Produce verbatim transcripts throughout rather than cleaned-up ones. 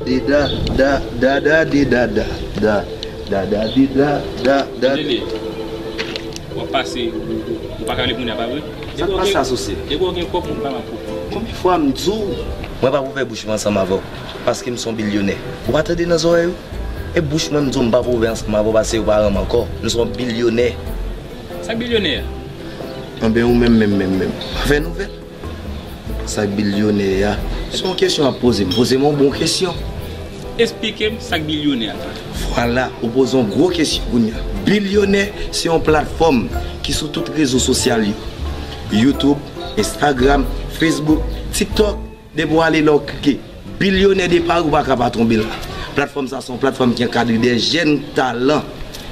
Dida, da, dada, dida, da, da, dada, dida, da, da. Dele, w ap pase, ou pa ka reponn a pa vre? Sa k pase, asosye? Depi w gen kòb, moun pa m ap kòb. Konbyen fwa m di w? Mwen p ap ouvè bouch mwen ansanm avè w, paske m se yon bilyonè. Ou pa tande nan zòrèy ou? E bouch mwen m di w m p ap ouvè ansanm avè w, paske ou pa renmen m ankò. M se yon bilyonè. Sa k bilyonè a? Anben, ou menm, menm, menm, menm. Pa fè nouvèl. Sa k bilyonè a? Se yon kesyon w ap poze m. Poze m yon bon kesyon. Esplike m sa k bilyonè a. Vwala, ou poze yon gwo kesyon kounye a. Bilyonè, se yon platfòm ki sou tout rezo sosyal yo. YouTube, Instagram, Facebook, TikTok, depi w ale la w klike. Bilyonè de Pari, ou pa ka pa tonbe la. Platfòm sa se yon platfòm ki ankadre de jèn talan.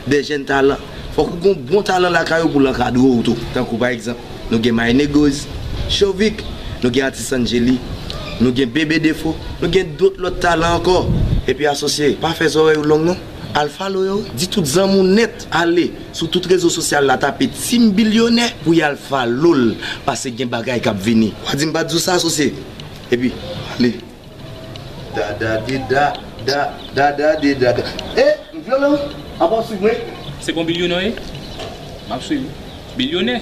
De jèn talan. Fòk ou gen yon bon talan lakay ou pou l ankadre w tou. Tankou pa egzanp, nou gen My Negos, Chovik, nou gen atis Angeli, nou gen Bebe Defo, nou gen dòt lòt talan ankò. Epi asosye, pa fè zòrèy ou long non. Al follow yo, di tout zanmi w nèt, ale sou tout rezo sosyal la, tape Team Bilyonè pou y al follow l, paske gen bagay k ap vini. W a di m pa t di w sa, asosye? Epi, ale. Dada de da, da, dada de dada. E, m vyole w. Apa w swiv mwen? Se kon bilyonè w ye? M ap swiv ou. Bilyonè.